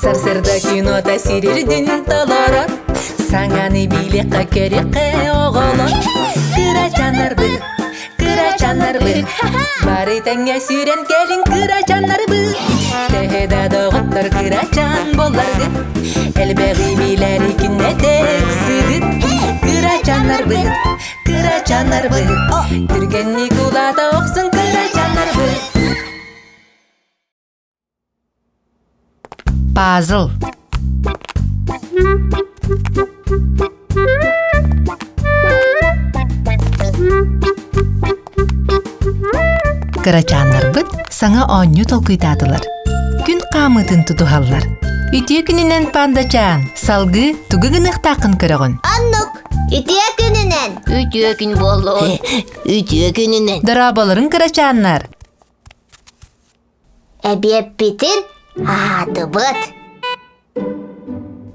Сарсыарда кинота сирирдин толорор, Саҥаны билиэххэ көрүөххэ оҕолор. Кырачааннарбыт, кырачааннарбыт, Бары тэҥҥэ сүүрэн кэлиҥ кырачааннарбыт. Төһө да доҕоттор кырачаан буолларгыт, Элбэҕи билэри күннэтэ ыксыгыт. Кырачааннарбыт, кырачааннарбыт, Түргэнник улаата охсун кырачааннарбыт. Пазл. Кырачааннарбыт саҥа оонньуу толкуйдаатылар. Күн хаамыытын тутуһаллар. Үтүө күнүнэн пандачаан, салгыы тугу гыныахтааххын көрөҕүн? Оннук. Үтүө күнүнэн. Үтүө күн буоллун. Үтүө күнүнэн. Дорооболорун кырачааннар. Эбиэппитин аһаатыбыт.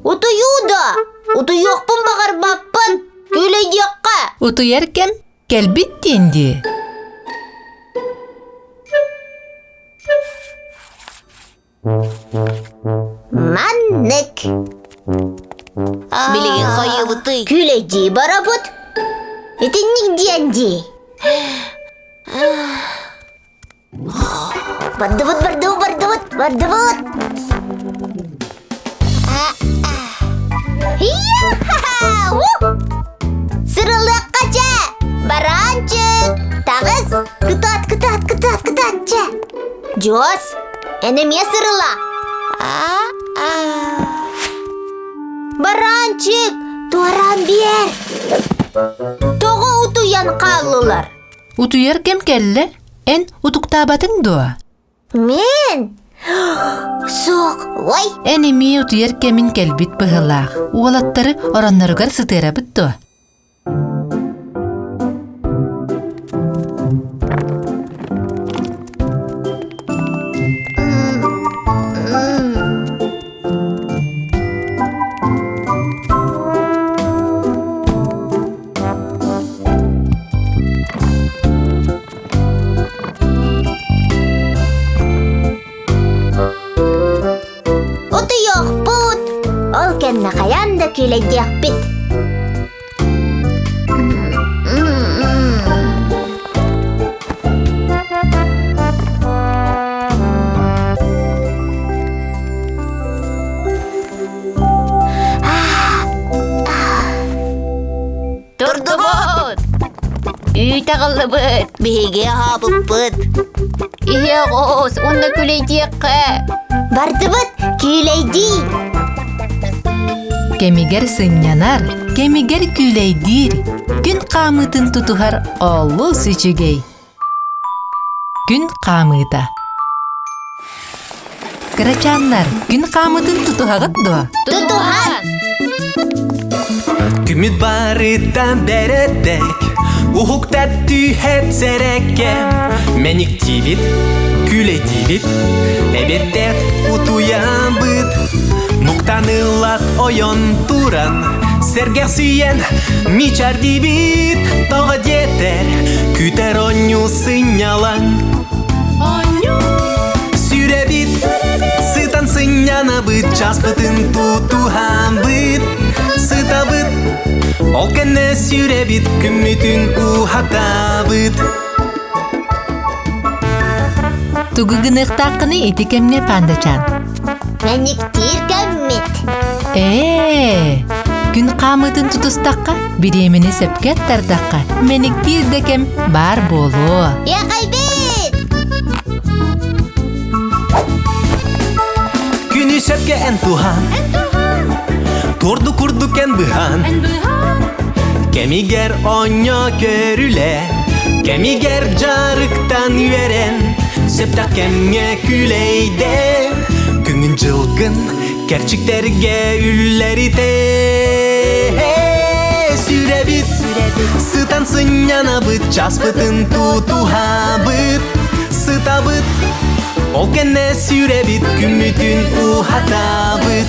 Утуйуу да, утуйуохпун баҕарбаппын. Күлэйдиэххэ. Утуйар кэм кэлбит диэн дии. Маннык. Билигин хайыыбытый? Күлэйдии барабыт. Итинник диэн дии. Бардыбыт, бардыбыт, бардыбыт, бардыбыт! Сырылыахха чэ! Бараанчык! Таҕыс! Кытаат, кытаат, кытаат, кытаат, чэ! Дьуос, эн эмиэ сырыла! Бараанчык, туораан биэр! Тоҕо утуйан хааллылар? Утуйар кэм кэллэ, эн утуктаабатыҥ дуо? Мин? Суох, ой! Эн эмиэ утуйар кэмин кэлбит быһыылаах. Уолаттары оронноругар сытыарабыт дуо? Утуйуохпут! Ол кэннэ хайаан да күүлэйдиэхпит. Турдубут! Үүт аҕаллыбыт! Биһиги аһаабыппыт. Иһэ оҕус, уонна күлэйдиэххэ. Бардыбыт, күүлэйдии! Кэмигэр сынньанар, кэмигэр күүлэйдиир, күн хаамыытын тутуһар олус үчүгэй. Күн хаамыыта. Кырачааннар, күн хаамыытын тутуһаҕыт дуо? Тутуһан! Күмүт барыта бэрэдэк, уһуктар түһэт сэрэккэ. Мэниктиибит, күлэйдиибит, эбиэттээт утуйабыт. Муктаныллат ойон туран, сэргэхсийэн мичээрдиибит. Тоҕо диэтэр, күтэр оонньуу сынньалаҥ. Сүрэбит, сытан сынньанабыт, часпытын тутуһабыт, сытабыт. Ол кэннэ сүрэбит, күммүтүн уһатабыт. Тугу гыныахтааххыный ити кэмҥэ пандачаан? Мэниктиир кэммит. Ээ, күн хаамыытын тутустахха, бириэмэни сөпкө аттардахха, мэниктиир да кэм баар буолуо. Иэхэйбит! Күнү сөпкө эн туһан, Турду курдук эн быһан, Кэмигэр оонньоо көрүлэ, Кэмигэр дьарыктан үөрэн, Сөптөөх кэмҥэ күлэйдэ, Күҥүн дьылгын кэрчиктэргэ үллэритэ. Сүрэбит, сытан сынньанабыт, часпытын тутуһабыт, сытабыт, ол кэннэ сүрэбит, күммүтүн уһатабыт.